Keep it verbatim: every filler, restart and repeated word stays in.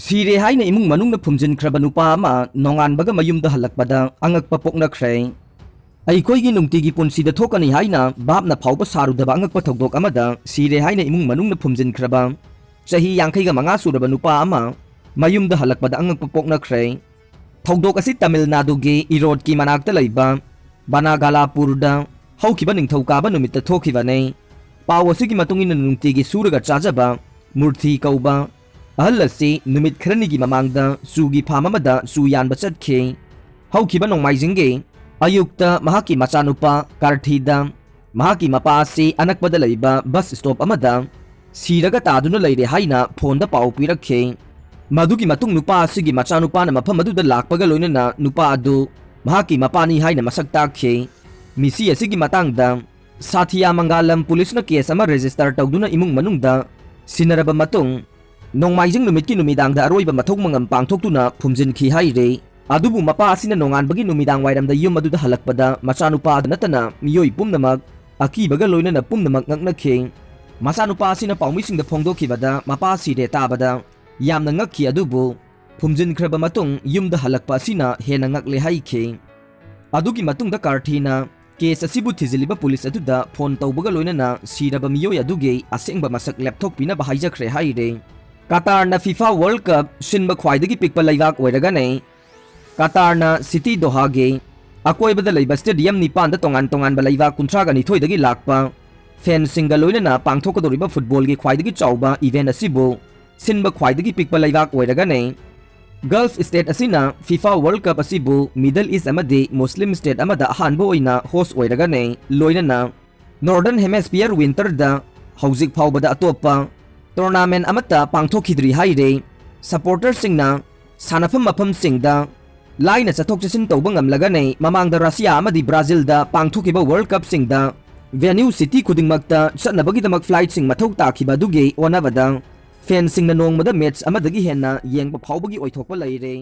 ꯁꯤꯔꯦ ꯍꯥꯏꯅ ꯏꯃꯨꯡ ꯃꯅꯨꯡꯅ ꯐꯨꯝꯖꯤꯟꯈ꯭ꯔꯕ ꯅꯨꯄꯥ ꯑꯃ ꯅꯣꯡꯉꯥꯟꯕꯒ ꯃꯌꯨꯝꯗ ꯍꯜꯂꯛꯄꯗ ꯑꯉꯛꯄ ꯄꯣꯛꯅꯈ꯭ꯔꯦ꯫ ꯑꯩꯈꯣꯏꯒꯤ ꯅꯨꯡꯇꯤꯒꯤ ꯄꯨꯟꯁꯤꯗ ꯊꯣꯛꯀꯅꯤ ꯍꯥꯏꯅ ꯚꯥꯞꯅ ꯐꯥꯎꯕ ꯁꯥꯔꯨꯗꯕ ꯑꯉꯛꯄ ꯊꯧꯗꯣꯛ ꯑꯃꯗ ꯁꯤꯔꯦ ꯍꯥꯏꯅ ꯏꯃꯨꯡ ꯃꯅꯨꯡꯅ ꯐꯨꯝꯖꯤꯟꯈ꯭ꯔꯕ ꯆꯍꯤ ꯌꯥꯡꯈꯩꯒ ꯃꯉꯥ ꯁꯨꯔꯕ ꯅꯨꯄꯥ ꯑꯃ ꯃꯌꯨꯝꯗ ꯍꯜꯂꯛꯄꯗ ꯑꯉꯛꯄ ꯄꯣꯛꯅꯈ꯭ꯔꯦ꯫ ꯊꯧꯗꯣꯛ ꯑꯁꯤ ꯇꯥꯃꯤꯜ ꯅꯥꯗꯨꯒꯤ ꯏꯔꯣꯗꯀꯤ ꯃꯅꯥꯛꯇ ꯂꯩꯕ ꯕꯅꯥꯒꯥꯂꯥꯄꯨꯔꯗ ꯍꯧꯈꯤꯕ ꯅꯤꯡꯊꯧꯀꯥꯕ ꯅꯨꯃꯤꯠꯇ ꯊꯣꯛꯈꯤꯕꯅꯤ꯫ ꯄꯥꯎ ꯑꯁꯤꯒꯤ ꯃꯇꯨꯡ ꯏꯟꯅ ꯅꯨꯡꯇꯤꯒꯤ ꯁꯨꯔꯒ ꯆꯥꯖꯕ ꯃꯨꯔꯊꯤ ꯀꯧꯕ ꯑꯍꯜ ꯑꯁꯤ ꯅꯨꯃꯤꯠ ꯈꯔꯅꯤꯒꯤ ꯃꯃꯥꯡꯗ ꯆꯨꯒꯤ ꯐꯥꯝ ꯑꯃꯗ ꯆꯨ ꯌꯥꯟꯕ ꯆꯠꯈꯤ꯫ ꯍꯧꯈꯤꯕ ꯅꯣꯡꯃꯥꯏꯖꯤꯡꯒꯤ ꯑꯌꯨꯛꯇ ꯃꯍꯥꯛꯀꯤ ꯃꯆꯥꯅꯨꯄꯥ ꯀꯥꯔꯊꯤꯗ ꯃꯍꯥꯛꯀꯤ ꯃꯄꯥ ꯑꯁꯤ ꯑꯅꯛꯄꯗ ꯂꯩꯕ ꯕꯁ ꯁ꯭ꯇꯣꯞ ꯑꯃꯗ ꯁꯤꯔꯒ ꯇꯥꯗꯨꯅ ꯂꯩꯔꯦ ꯍꯥꯏꯅ ꯐꯣꯟꯗ ꯄꯥꯎ ꯄꯤꯔꯛꯈꯤ꯫ ꯃꯗꯨꯒꯤ ꯃꯇꯨꯡ ꯅꯨꯄꯥ ꯑꯁꯤꯒꯤ ꯃꯆꯥꯅꯨꯄꯥꯅ ꯃꯐꯝ ꯑꯗꯨꯗ ꯂꯥꯛꯄꯒ ꯂꯣꯏꯅꯅ ꯅꯨꯄꯥ ꯑꯗꯨ ꯃꯍꯥꯛꯀꯤ ꯃꯄꯥꯅꯤ ꯍꯥꯏꯅ ꯃꯁꯛ ꯇꯥꯛꯈꯤ꯫ ꯃꯤꯁꯤ ꯑꯁꯤꯒꯤ ꯃꯇꯥꯡꯗ ꯁꯥꯊꯤꯌꯥ ꯃꯪꯒꯥꯂꯝ ꯄꯨꯂꯤꯁꯅ ꯀꯦꯁ ꯑꯃ ꯔꯦꯖꯤꯁꯇꯔ ꯇꯧꯗꯨꯅ ꯏꯃꯨꯡ ꯃꯅꯨꯡꯗ ꯁꯤꯟꯅꯔꯕ ꯃꯇꯨꯡ, ꯅꯣꯡꯃꯥꯏꯖꯤꯡ ꯅꯨꯃꯤꯠꯀꯤ ꯅꯨꯃꯤꯗꯥꯡꯗ ꯑꯔꯣꯏꯕ ꯃꯊꯧ ꯃꯉꯝ ꯄꯥꯡꯊꯣꯛꯇꯨꯅ ꯐꯨꯝꯖꯤꯟꯈꯤ ꯍꯥꯏꯔꯤ꯫ ꯑꯗꯨꯕꯨ ꯃꯄꯥ ꯑꯁꯤꯅ ꯅꯣꯡꯉꯥꯟꯕꯒꯤ ꯅꯨꯃꯤꯗꯥꯡ ꯋꯥꯏꯔꯝꯗ ꯌꯨꯝ ꯑꯗꯨꯗ ꯍꯜꯂꯛꯄꯗ ꯃꯆꯥꯅꯨꯄꯥ ꯑꯗꯨ ꯅꯠꯇꯅ ꯃꯤꯑꯣꯏ ꯄꯨꯝꯅꯃꯛ ꯑꯀꯤꯕꯒ ꯂꯣꯏꯅꯅ ꯄꯨꯝꯅꯃꯛ ꯉꯛꯅꯈꯤ꯫ ꯃꯆꯥꯅꯨꯄꯥ ꯑꯁꯤꯅ ꯄꯥꯎꯃꯤꯁꯤꯡꯗ ꯐꯣꯡꯗꯣꯛꯈꯤꯕꯗ ꯃꯄꯥ ꯁꯤꯔꯦ ꯇꯥꯕꯗ ꯌꯥꯝꯅ ꯉꯛꯈꯤ, ꯑꯗꯨꯕꯨ ꯐꯨꯝꯖꯤꯟꯈ꯭ꯔꯕ ꯃꯇꯨꯡ ꯌꯨꯝꯗ ꯍꯜꯂꯛꯄ ꯑꯁꯤꯅ ꯍꯦꯟꯅ ꯉꯛꯂꯦ ꯍꯥꯏꯈꯤ꯫ ꯑꯗꯨꯒꯤ ꯃꯇꯨꯡꯗ ꯀꯥꯔꯊꯤꯅ ꯀꯦꯁ ꯑꯁꯤꯕꯨ ꯊꯤꯖꯤꯜꯂꯤꯕ ꯄꯨꯂꯤꯁ ꯑꯗꯨꯗ ꯐꯣꯟ ꯇꯧꯕꯒ ꯂꯣꯏꯅꯅ ꯁꯤꯔꯕ ꯃꯤꯑꯣꯏ ꯑꯗꯨꯒꯤ ꯑꯁꯦꯡꯕ ꯃꯁꯛ ꯂꯦꯞꯊꯣꯛꯄꯤꯅꯕ ꯍꯥꯏꯖꯈ꯭ꯔꯦ ꯍꯥꯏꯔꯦ꯫ ꯀꯇꯥꯔꯅ ꯐꯤꯐꯥ ꯋꯥꯔꯜꯗ ꯀꯞ ꯁꯤꯟꯕ ꯈ꯭ꯋꯥꯏꯗꯒꯤ ꯄꯤꯛꯄ ꯂꯩꯕꯥꯛ ꯑꯣꯏꯔꯒꯅꯤ꯫ ꯀꯇꯥꯔꯅ ꯁꯤꯇꯤ ꯗꯣꯍꯥꯒꯤ ꯑꯀꯣꯏꯕꯗ ꯂꯩꯕ ꯁ꯭ꯇꯦꯗꯤꯌꯝ ꯅꯤꯄꯥꯟꯗ ꯇꯣꯉꯥꯟ ꯇꯣꯉꯥꯟꯕ ꯂꯩꯕꯥꯛ ꯀꯨꯟꯊ꯭ꯔꯥꯒ ꯅꯤꯊꯣꯏꯗꯒꯤ ꯂꯥꯛꯄ ꯐꯦꯟꯁꯤꯡꯒ ꯂꯣꯏꯅꯅ ꯄꯥꯡꯊꯣꯛꯀꯗꯧꯔꯤꯕ ꯐꯨꯠꯕꯣꯜꯒꯤ ꯈ꯭ꯋꯥꯏꯗꯒꯤ ꯆꯥꯎꯕ ꯏꯚꯦꯟꯠ ꯑꯁꯤꯕꯨ ꯁꯤꯟꯕ ꯈ꯭ꯋꯥꯏꯗꯒꯤ ꯄꯤꯛꯄ ꯂꯩꯕꯥꯛ ꯑꯣꯏꯔꯒꯅꯤ꯫ ꯒꯜꯐ ꯁ꯭ꯇꯦꯠ ꯑꯁꯤꯅ ꯐꯤꯐꯥ ꯋꯥꯔꯜꯗ ꯀꯞ ꯑꯁꯤꯕꯨ ꯃꯤꯗꯜ ꯏꯁ꯭ꯠ ꯑꯃꯗꯤ ꯃꯨꯁꯂꯤꯝ ꯁ꯭ꯇꯦꯠ ꯑꯃꯗ ꯑꯍꯥꯟꯕ ꯑꯣꯏꯅ ꯍꯣꯁ ꯑꯣꯏꯔꯒꯅꯤ꯫ ꯂꯣꯏꯅꯅ ꯅꯣꯔꯗꯔꯟ ꯍꯦꯃꯤꯁꯐꯤꯌꯔ ꯋꯤꯟꯇꯔꯗ ꯍꯧꯖꯤꯛ ꯐꯥꯎꯕꯗ ꯑꯇꯣꯞꯄ ꯇꯣꯔꯅꯥꯃꯦꯟꯠ ꯑꯃꯠꯇ ꯄꯥꯡꯊꯣꯛꯈꯤꯗ꯭ꯔꯤ ꯍꯥꯏꯔꯦ꯫ ꯁꯄꯣꯔꯇꯔꯁꯤꯡꯅ ꯁꯥꯟꯅꯐꯝ ꯃꯐꯝꯁꯤꯡꯗ ꯂꯥꯏꯅ ꯆꯠꯊꯣꯛ ꯆꯠꯁꯤꯟ ꯇꯧꯕ ꯉꯝꯂꯒꯅꯤ꯫ ꯃꯃꯥꯡꯗ ꯔꯁꯤꯌꯥ ꯑꯃꯗꯤ ꯕ꯭ꯔꯥꯖꯤꯜꯗ ꯄꯥꯡꯊꯣꯛꯈꯤꯕ ꯋꯥꯔꯜꯗ ꯀꯞꯁꯤꯡꯗ ꯚꯦꯅ꯭ꯌꯨ ꯁꯤꯇꯤ ꯈꯨꯗꯤꯡꯃꯛꯇ ꯆꯠꯅꯕꯒꯤꯗꯃꯛ ꯐ꯭ꯂꯥꯏꯠꯁꯤꯡ ꯃꯊꯧ ꯇꯥꯈꯤꯕ ꯑꯗꯨꯒꯤ ꯑꯣꯟꯅꯕꯗ ꯐꯦꯟꯁꯤꯡꯅ ꯅꯣꯡꯃꯗ ꯃꯦꯠꯆ ꯑꯃꯗꯒꯤ ꯍꯦꯟꯅ ꯌꯦꯡꯕ ꯐꯥꯎꯕꯒꯤ ꯑꯣꯏꯊꯣꯛꯄ ꯂꯩꯔꯦ꯫